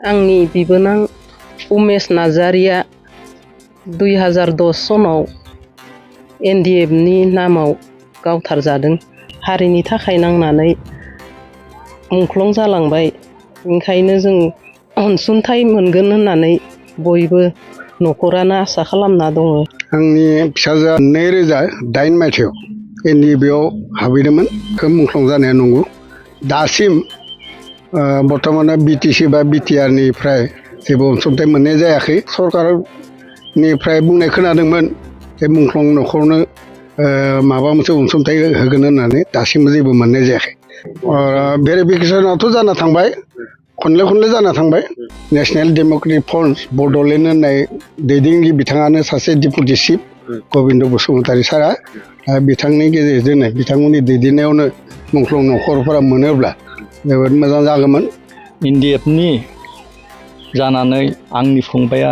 आंनि बिबोनां उमेश नार्जारिया 2010 सनाव NDF-नि नामाव गावथारजादों। हारिनि थाखाय नांनानै मुंख्लं जालांबाय। ओंखायनो जों अनसुंथाइ मोनगोन होननानै बयबो न'खरानो आसा खालामना दङ। आंनि फिसाजोआ 2008 मायथाइयाव NDF-आव हाबहैदोंमोन। खोब मुंख्लं जानाया नंगौ। दासिम बर्तमान BTC बा BTR-निफ्राय जेबो अनसुंथाइ मोननाय जायाखै। सरकारनिफ्राय बुंनाय खोनादोंमोन जे मुंख्लं न'खरनो माबा मोनसे अनसुंथाइ होगोन होननानै दासिमबो जेबो मोननाय जायाखै। भेरिफिकेसनावथ' जाना थांबाय, खनले जाना थांबाय। नेशनेल डेम'क्रेटिक फ्रन्ट बड'लेण्ड होननाय दैदेनगिरि बिथाङानो सासे डेपुटि चिफ गबिन्द बसुमतारी सारा। बिथांनि गेजेरजोंनो बिथांमोननि दैदेननायावनो मुंख्लं न'खरफोरा मोनोब्ला जोबोद मोजां जागौमोन। NDF-नि जानानै आंनि फंबाया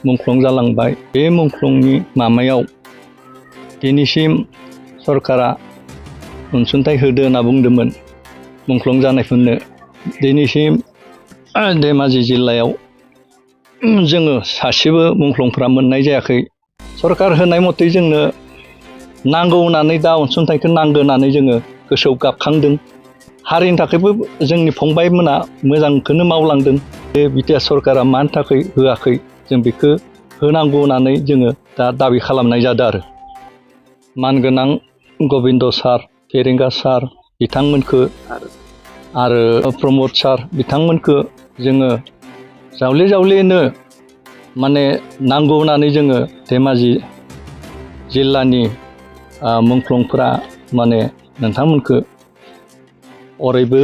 मुंख्लं जालांबाय। बे मुंख्लंनि मामायाव दिनैसिम सरकारा अनसुंथाइ होदो होनना बुंदोंमोन मुंख्लं जानायफोरनो। दिनैसिम धेमाजि जिल्लायाव जोङो सासेबो मुंख्लंफ्रा मोननाय जायाखै। सरकार होनाय मथे जोंनो नांगौ होननानै दा अनसुंथाइखौ नांगौ होननानै जोङो गोसोआव गाबखांदों। हारिनि थाखायबो जोंनि फंबायमोना मोजांखौनो मावलांदों। बे बिटिआर सरकारा मानि थाखाय होआखै जों बेखौ होनांगौ होननानै जोङो दा दाबि खालामनाय जादों आरो। मानगोनां गबिन्द सार, फेरेंगा सार बिथांमोनखौ आरो प्रमद सार बिथांमोनखौ जोङो जावले-जावलेनो माने नांगौ होननानै जोङो धेमाजि जिल्लानि मुंख्लंफोरा माने नोंथांमोनखौ अरायबो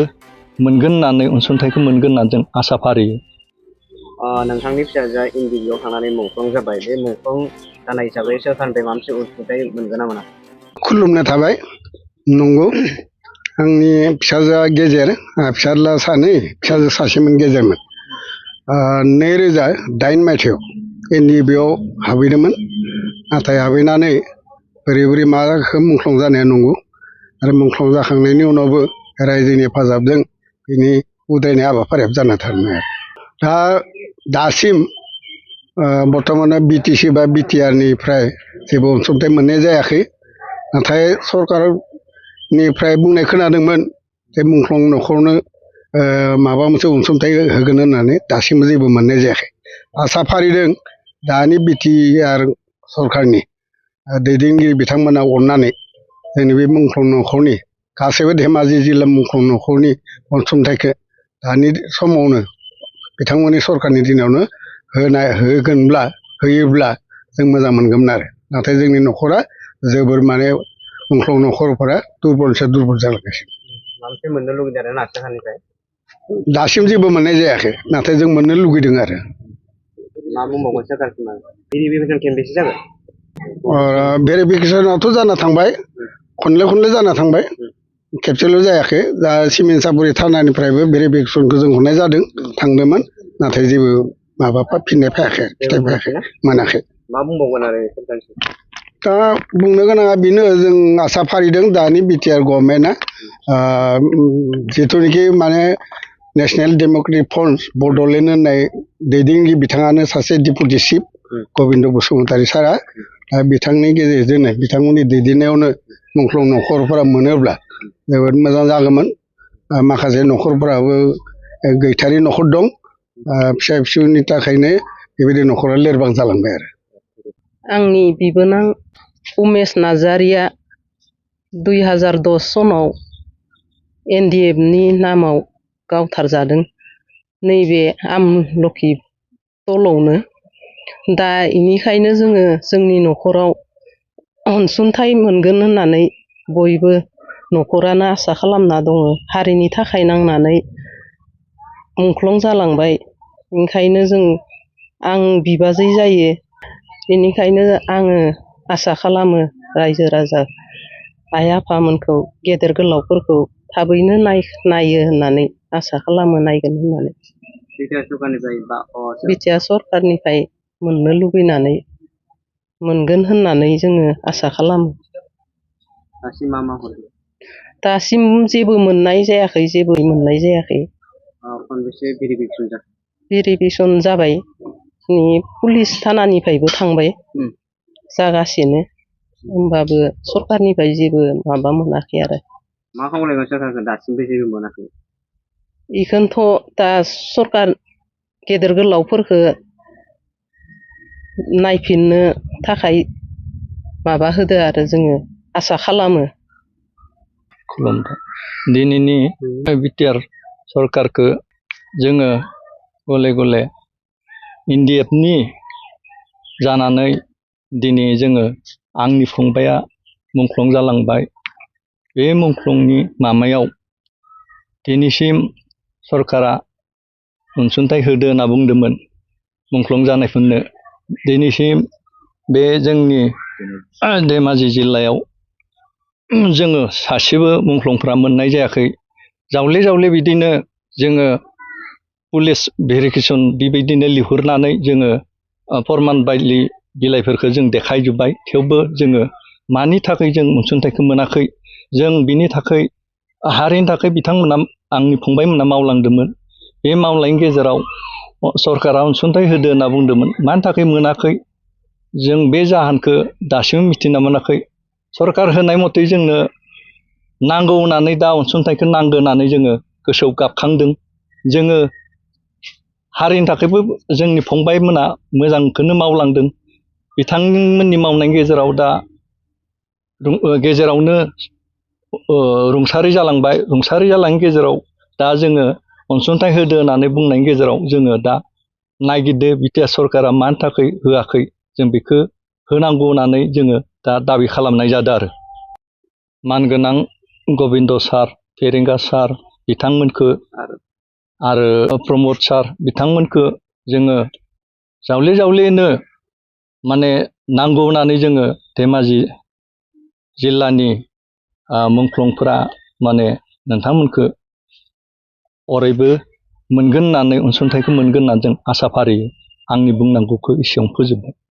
मोनगोन होननानै अनसुंथाइखौ मोनगोन होननानै जों आसा फारियो। नोंथांनि फिसाजोआ NDF-आव थांनानै मुंख्लं जाबाय। बे मुंख्लं जानाय हिसाबै सोरखारनिफ्राय माबा मोनसे अनसुंथाइ मोनगोन ना मोना? खुलुमना थाबाय। नंगौ, आंनि फिसाजोआ गेजेर, फिसाज्ला सानै, फिसाजो सासेमोन गेजेरमोन। 2008 मायथाइयाव NDF-आव हाबहैदोंमोन। नाथाय हाबहैनानै बोरै मा जाखो मुंख्लं जानाया नंगौ। आरो मुंख्लं जाखांनायनि उनावबो रायजोनि हेफाजाबजों बिनि उद्रायनाय हाबाफारिया जाना थाङो। दासिम बर्तमान BTC बा BTR-निफ्राय जेबो अनसुंथाइ मोननाय जायाखै। नाथाय सरकारनिफ्राय बुंनाय खोनादोंमोन जे मुंख्लं न'खरनो माबा मोनसे अनसुंथाइ होगोन होननानै दासिमबो जेबो मोननाय जायाखै। आसा फारिदों दानि BTR सरकारनि दैदेनगिरि बिथांमोना अननानै जोंनि बे मुंख्लं न'खरनि गासैबो धेमाजि जिल्ला मुंख्लं न'खरनि अनसुंथाइखौ दानि समावनो बिथांमोननि सरकारनि दिनावनो होयोब्ला जों मोजां मोनगौमोन आरो। नाथाय जोंनि न'खरा जोबोर माने मुंख्लं न'खरफोरा दुरबलनिफ्राय दुरबल जालांगासिनो। माबा मोननो लुगैदों आरो ना सरकारनिफ्राय? दासिम जेबो मोननाय जायाखै, नाथाय जों मोननो लुगैदों आरो। मा बुंबावगोन सरकारसिम? भेरिफिकेसन खेनबेसे जाबाय? भेरिफिकेसनावथ' जाना थांबाय, खनले जाना थांबाय। खेबसेल' जायाखै। दा सिमेन्ट-सापरि थानानिफ्रायबो भेरिफिकेसनखौ जों हरनाय जादों, थांदोंमोन। नाथाय जेबो माबा फिननाय फैयाखै, फिथाइ फैयाखै, मोनाखै। मा बुंबावगोन आरो सरकारसिम? दा बुंनो गोनाङा बेनो, जों आसा फारिदों दानि BTR गभर्नमेन्टआ जिथुनिखि माने नेशनेल डेम'क्रेटिक फ्रन्ट बड'लेण्ड होननाय दैदेनगिरि बिथाङानो सासे डेपुटि चिफ गबिन्द बसुमतारी सारा। बिथांनि गेजेरजोंनो बिथांमोननि दैदेननायावनो मुंख्लं न'खरफोरा मोनोब्ला जोबोद मोजां जागौमोन। माखासे न'खरफोराबो गैथारि न'खर दं। फिसा-फिसौनि थाखायनो बेबायदि न'खरा लोरबां जालांबाय आरो। आंनि बिबोनां उमेश नार्जारिया 2010 सनाव NDF-नि नामाव गावथारजादों। नैबे आमलखि तलावनो। दा बेनिखायनो जोङो जोंनि न'खराव अनसुंथाइ मोनगोन होननानै बयबो न'खरानो आसा खालामना दङ। हारिनि थाखाय नांनानै मुंख्लं जालांबाय। ओंखायनो आं बिबाजै जायो। बेनिखायनो आङो आसा खालामो रायजो-राजा, आइ-आफामोनखौ, गेदेर गोलावफोरखौ थाबैनो नायो होननानै आसा खालामो, नायगोन होननानै। BTR सरकारनिफ्राय मोननो लुबैनानै मोनगोन होननानै जोङो आसा खालामो। दासिम जेबो मोननाय जायाखै। खनबेसे भेरिफिकेसन जाखो? भेरिफिकेसन जाबाय पुलिस थानानिफ्रायबो थांबाय जागासिनो होमबाबो सरकारनिफ्राय जेबो माबा मोनाखै आरो मा खावलायगोन सोरखारखौ दासिमबो जेबो मोनाखै इखौनोथ' दा सरकार गेदेर गोलावफोरखौ नायफिननो थाखाय माबा होदो आरो जोङो आसा खालामो खुलुमबाय दिनैनि बिटिआर सरकारखौ जोङो गले गले एनडिएफनि जानानै दिनै जोङो आंनि फंबाया मुंख्लं जालांबाय बे मुंख्लंनि मामायाव दिनैसिम सरकारा अनसुंथाइ होदो होनना बुंदोंमोन मुंख्लं जानायफोरनो दिनैसिम बे जोंनि धेमाजि जिल्लायाव जोङो सासेबो मुंख्लंफ्रा मोननाय जायाखै जावले जावले बिदिनो जोङो पुलिस भेरिफिकेसन बेबायदिनो लिंहरनानै जोङो फरमान बायदि बिलाइफोरखौ जों देखायजोब्बाय थेवबो जोङो मानि थाखाय जों अनसुंथाइखौ मोनाखै जों बिनि थाखाय हारिनि थाखाय बिथांमोना आंनि फंबायमोना मावलांदोंमोन बे मावलायनि गेजेराव सरकारा अनसुंथाइ होदो होनना बुंदोंमोन मानि थाखाय मोनाखै जों बे जाहोनखौ दासिमबो मिथिना मोनाखै सरकार होनाय मथे जोंनो नांगौ होननानै दा अनसुंथाइखौ नांगौ होननानै जोङो गोसोआव गाबखांदों जोङो हारिनि थाखायबो जोंनि फंबायमोना मोजांखौनो मावलांदों बिथांमोननि मावनायनि गेजेराव दा गेजेरावनो रुंसारि जालांबाय रुंसारि जालांनायनि गेजेराव दा जोङो अनसुंथाइ होदो होननानै बुंनायनि गेजेराव जोङो दा नायगिरदो बिटिआर सरकारा मानि थाखाय होआखै जों बेखौ होनांगौ होननानै जोङो दा दाबि खालामनाय जादों आरो मानगोनां गबिन्द सार फेरेंगा सार बिथांमोनखौ आरो प्रमद सार बिथांमोनखौ जोङो जावले जावलेनो माने नांगौ होननानै जोङो धेमाजि जिल्लानि मुंख्लंफोरा माने नोंथांमोनखौ अरायबो मोनगोन होननानै अनसुंथाइखौ मोनगोन होननानै जों आसा फारियो आंनि बुंनांगौखौ एसेयावनो फोजोबबाय